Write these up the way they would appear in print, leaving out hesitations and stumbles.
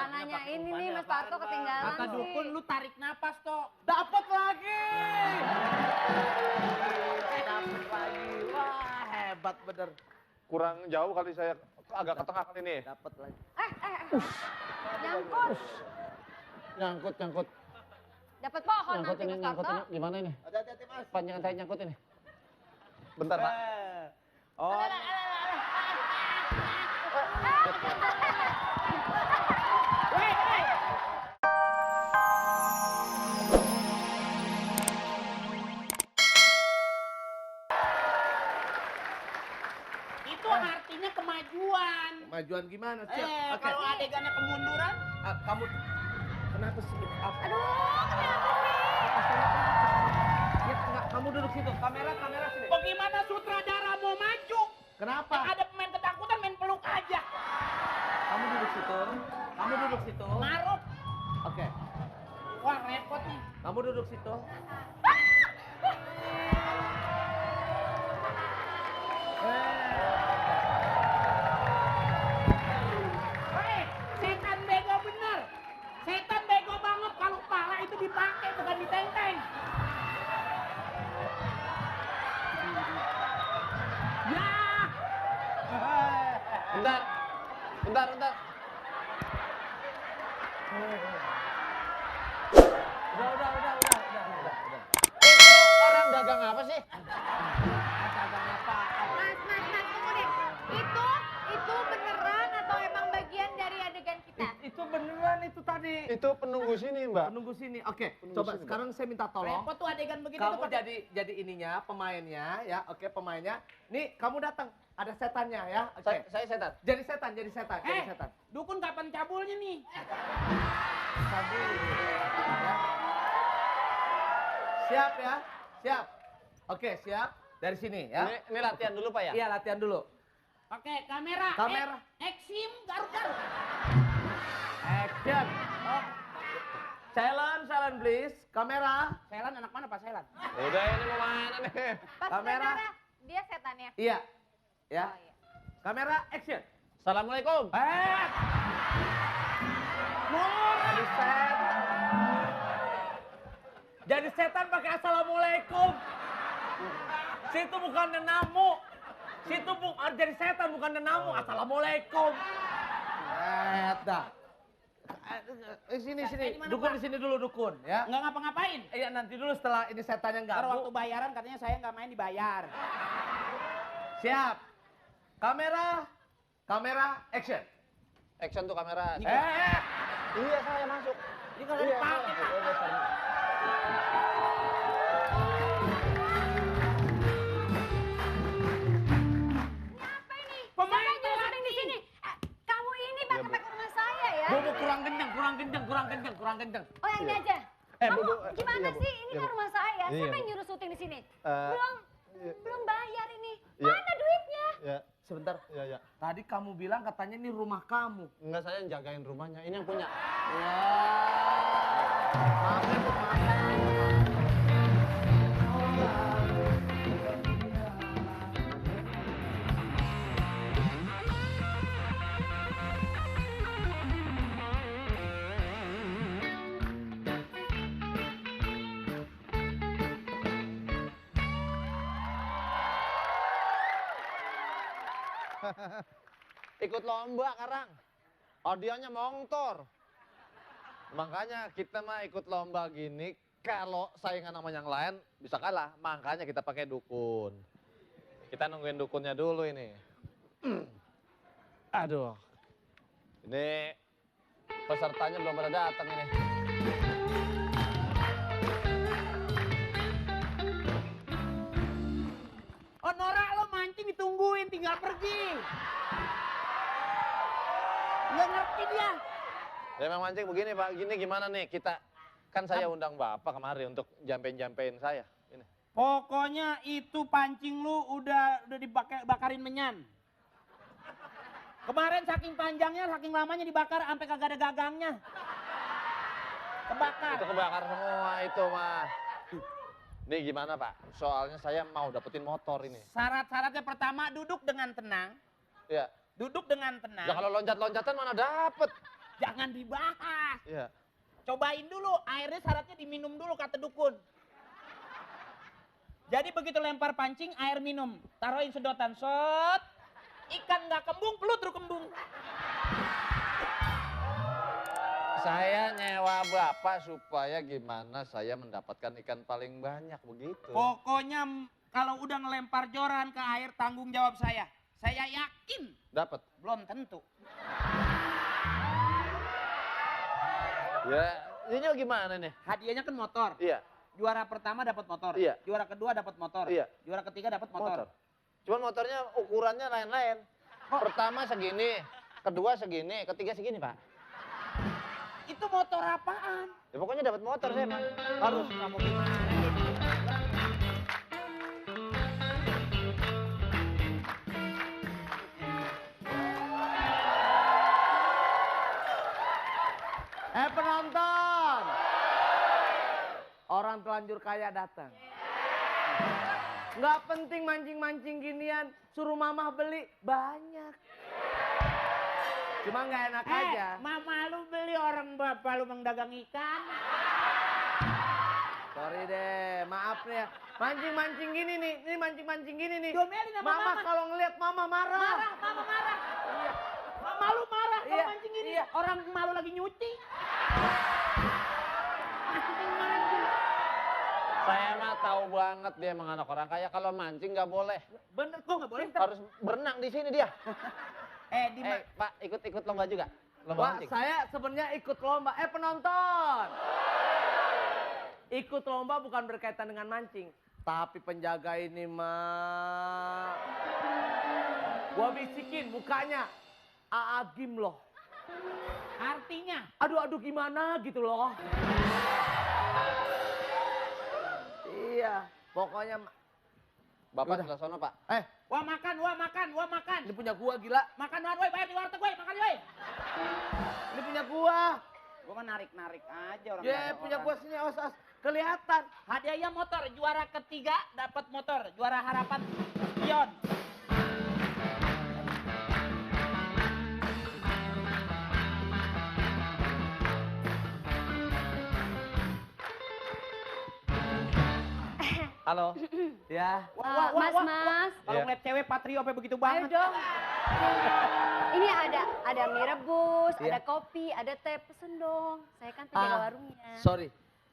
Celananya ini nih Mas Parto ketinggalan Kata sih. dukun lu tarik napas toh. Dapat lagi. Dapat lagi. Wah, hebat bener. Kurang jauh kali saya, agak ke tengah kali ini. Dapat lagi. Nyangkut. Nyangkut. Dapat pohon Nyangkut nanti ini, Mas nyangkut Parto. ini. Gimana ini? Hati-hati, Mas. Panjangan saya nyangkut ini. Bentar, Pak. Oh, Itu artinya kemajuan. kemajuan gimana, Cep? Kalau adegannya kemunduran, Kamu kenapa sih? Aduh, kenapa sih? Ya, enggak, kamu duduk situ. Kamera sini. bagaimana sutradara mau maju? Kenapa? Ada pemain ketakutan main peluk aja. Kamu duduk situ. Maruk. Oke. Wah repot nih. Kamu duduk situ. Hei, setan bego bener. Setan bego banget kalau pala itu dipakai bukan ditenteng. Ya. Bentar. Udah. Itu orang dagang apa sih? Mas, tunggu deh. Itu beneran atau emang bagian dari adegan kita? Itu beneran itu tadi. Itu penunggu sini, Mbak. Menunggu sini. Oke, Penunggu coba sini, sekarang saya minta tolong. Repot tuh adegan begitu Kamu tuh pakai. jadi ininya, pemainnya ya. Oke, pemainnya. Nih, kamu datang. Ada setannya ya. Oke. Saya setan. Jadi setan. Dukun kapan cabulnya nih? Cabul. Ya. Siap ya? Siap. Oke, siap. Dari sini ya. Ini latihan dulu Pak ya? Iya, latihan dulu. Oke, kamera. Kamera. Eksim, garuk. Action. Oh. Silent please. Kamera. Selan anak mana Pak Selan? Udah ini mau mana nih? Pas Kamera. sutradara, dia setannya. Iya. Ya. Oh, iya. Kamera action. Assalamualaikum. Jadi Jadi setan pakai assalamualaikum. Situ bukan namu. Situ jadi setan bukan namu. Assalamualaikum. Dah. Sini. Di mana, Dukun Pak? di sini dulu dukun ya. Nggak ngapa-ngapain. Iya nanti dulu setelah ini setan yang Ntar waktu gabung. bayaran katanya saya nggak main dibayar. Siap. Kamera action. Action tuh kamera. Iya, saya masuk. Ini kalau dipakai Pak. Apa ini? Pemain Siapa yang nyuruh syuting di pelatih. sini? Kamu ini pakai rumah saya ya? Bobo kurang kenceng. Oh yang ini aja. Eh, Kamu Bu, gimana iya, Bu. sih? Ini Iya, kan Bu. rumah saya. Iya, Siapa yang Bu. nyuruh syuting di sini? Eh, Belum bayar ini. Iya. Mana duitnya? Ya, Sebentar. ya. Tadi kamu bilang katanya ini rumah kamu. Enggak, saya yang jagain rumahnya. Ini yang punya. Ya. Maaf ya, Bu. Ikut lomba Karang. Audionya mongtor. Makanya kita mah ikut lomba gini, kalau saingan sama yang lain bisa kalah. Makanya kita pakai dukun. Kita nungguin dukunnya dulu ini. Aduh. Ini pesertanya belum pada datang ini. Oh Nora lo mancing ditungguin tinggal pergi. Nggak ngerti dia. Ya memang mancing begini Pak, gini gimana nih kita, kan saya undang Bapak kemari untuk jampein saya. Ini. Pokoknya itu pancing lu udah dibakarin menyan. Kemarin saking panjangnya, saking lamanya dibakar sampai kagak ada gagangnya. Kebakar. Itu kebakar semua itu mah. Nih gimana Pak, soalnya saya mau dapetin motor ini. Syarat-syaratnya pertama duduk dengan tenang. Ya, Duduk dengan tenang. ya kalau loncat-loncatan mana dapet. Jangan dibahas. Iya. Cobain dulu, airnya syaratnya diminum dulu kata dukun. Jadi begitu lempar pancing, air minum. Taruhin sedotan, set. Ikan nggak kembung, pelutru kembung. Saya nyewa Bapak supaya gimana saya mendapatkan ikan paling banyak begitu. Pokoknya kalau udah ngelempar joran ke air, tanggung jawab saya. Saya yakin. Dapat. Belum tentu. Ya, ini gimana nih? Hadiahnya kan motor. Iya. Juara pertama dapat motor. Iya. Juara kedua dapat motor. Iya. Juara ketiga dapat motor. Cuman motornya ukurannya lain-lain. Pertama segini, kedua segini, ketiga segini, Pak. Itu motor apaan? Ya pokoknya dapat motor saya, Pak. Harus kamu gimana? Penonton. Orang telanjur kaya datang. Nggak penting mancing-mancing ginian, suruh mamah beli banyak. Cuma nggak enak aja. Mama lu beli, orang bapak lu mengdagang ikan. Sorry deh, maaf nih ya. Mancing-mancing gini nih, ini mancing-mancing gini nih. Diomelin sama Mama mama. kalau ngeliat mama marah. Marah, mama marah. Mama lu marah kalau Iya, mancing gini. iya. Orang malu lagi nyuci. Saya mah tahu banget dia emang anak orang kaya. Kalau mancing nggak boleh. Bener, kok nggak boleh? Harus berenang di sini dia. Di Pak, ikut lomba juga? Lomba Wah, mancing? saya sebenarnya ikut lomba. Penonton. Ikut lomba bukan berkaitan dengan mancing. Tapi penjaga ini mah. Gua bisikin mukanya. Aagim loh. artinya. Aduh gimana gitu loh. Iya, pokoknya. Bapak Udah. sebelah sana, Pak. Wah makan, wah makan, wah makan. Ini punya gua gila. Makan woi, bayar di warteg woi, makan woi. Ini punya gua. Gua mah narik-narik aja orang. Ya, punya gua sini os-os. Kelihatan. Hadiahnya motor, juara ketiga dapat motor, juara harapan spion. Halo. Ya. Mas. Kalau Iya. ngeliat cewek patrio apa begitu Ayo banget. dong. Ini ada mie rebus, Iya. ada kopi, ada teh, pesen dong. Saya kan penjaga warungnya. Sorry.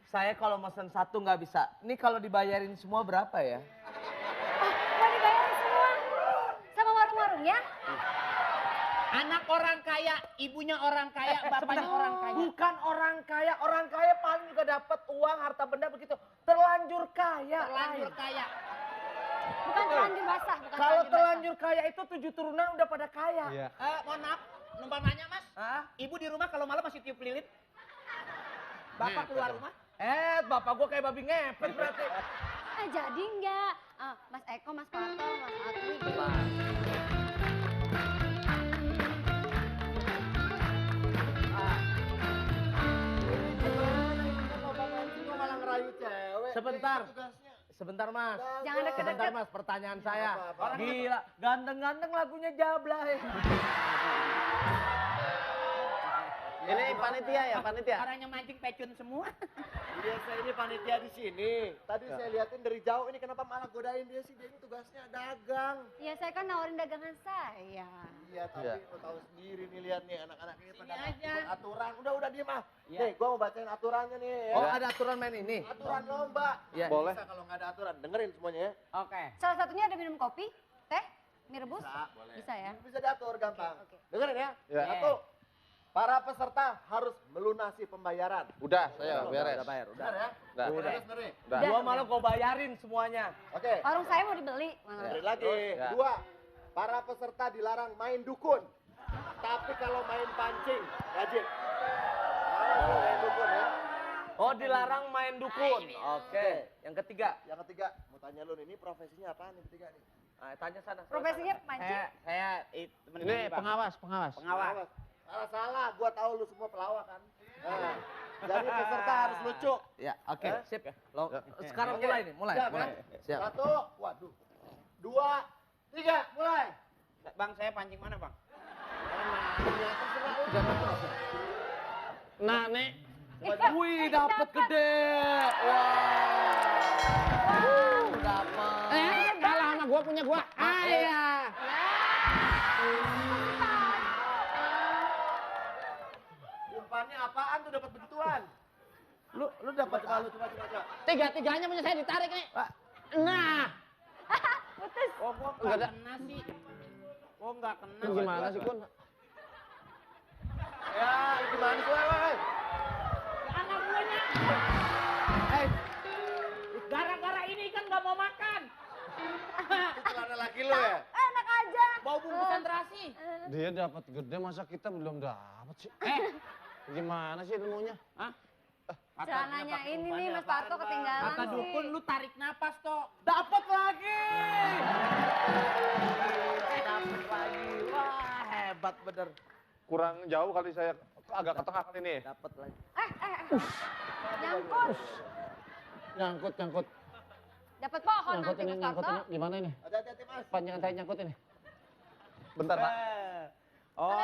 Saya kalau mesen satu nggak bisa. Ini kalau dibayarin semua berapa ya? Mau dibayarin semua? Sama warung-warungnya? Anak orang kaya, ibunya orang kaya, bapaknya orang kaya. Bukan orang kaya paling juga dapat uang harta benda begitu. Terlanjur kaya. Terlanjur lain. kaya. Bukan terlanjur basah, bukan Kalau basah. terlanjur kaya itu 7 turunan udah pada kaya. Iya. Mohon maaf, numpang nanya mas. Hah? Ibu di rumah kalau malam masih tiup lilin? Bapak keluar rumah? Bapak gua kayak babi ngepet berarti. Jadi enggak. Mas Eko, Mas Pato, Mas Atri gitu. malah ngerayu cewek. Sebentar. Sebentar mas. Jangan deket-deket. Sebentar mas, pertanyaan saya. Apa-apa. Gila, ganteng-ganteng lagunya Jablay. Ini panitia ya, panitia. Orangnya mancing pecun semua. Iya, saya ini panitia di sini. Tadi saya liatin dari jauh, ini kenapa malah godain dia sih? Dia ini tugasnya dagang. Ya saya kan nawarin dagangan saya. Iya, tapi Iya. lo tahu sendiri nih, lihat nih anak-anak ini pada Sini aja. ikut aturan. Udah diem ah. Iya. Nih, gua mau bacain aturannya nih ya. Oh ada aturan main ini? Aturan lomba. Iya. Boleh. Bisa kalau nggak ada aturan, dengerin semuanya ya. Oke. Salah satunya ada minum kopi, teh, mie rebus. Bisa, boleh. Bisa ya? Bisa diatur gampang. Oke. Dengerin ya. Iya. Satu, para peserta harus melunasi pembayaran. Udah, saya beres. Udah bayar, udah. Benar ya? Udah. Udah. Bener nih. Udah. Gua malah gua bayarin semuanya. Oke. Warung saya mau dibeli. Dengerin lagi. Ya. Dua, para peserta dilarang main dukun. Tapi kalau main pancing, wajib. Kalau main dukun ya. Oh dilarang main dukun. Oke. Yang ketiga. Yang ketiga, mau tanya lu nih, ini profesinya apaan nih ketiga nih? Tanya sana. Profesinya mancing. Saya Ini pengawas. pengawas. Salah, gua tahu lu semua pelawak kan. Nah, jadi peserta harus lucu. Ya, oke, Eh? sip. Lo, Ya. sekarang Oke. mulai nih, mulai. Siap, ya? Siap. Satu, waduh. Dua, tiga, mulai. Bang saya pancing mana bang? Ya, terserah lu. Nah, nih. Wih, dapat gede. Wow, dapat. Kalah sama gua punya gua. Ya. Umpannya apaan tuh dapat begituan? Lu dapat coba. Tiga-tiganya punya saya ditarik nih. Nah. Putus. Oh, gua Enggak ada. kena sih. Oh, nggak kena. Ini gimana sih, Kun? Ya, gimana sih, woi? Anak guanya. Eh, Gara-gara ini kan nggak mau makan. Itu celana laki lu ya? Enak aja. Bau bungkusan terasi. Dia dapat gede, masa kita belum dapat sih? Gimana sih ilmunya? Hah? Celananya ini nih Mas Parto ketinggalan Kata sih. dukun lu tarik napas toh. dapat lagi. Dapat lagi. Wah, hebat bener. Kurang jauh kali saya, agak ke tengah kali ini. Dapat lagi. Nyangkut. Nyangkut. Dapat pohon Nyangkut nanti ini, Mas nyangkut Parto. ini. Gimana ini? Hati-hati, Mas. Panjangan saya nyangkut ini. Bentar, Pak. Oh,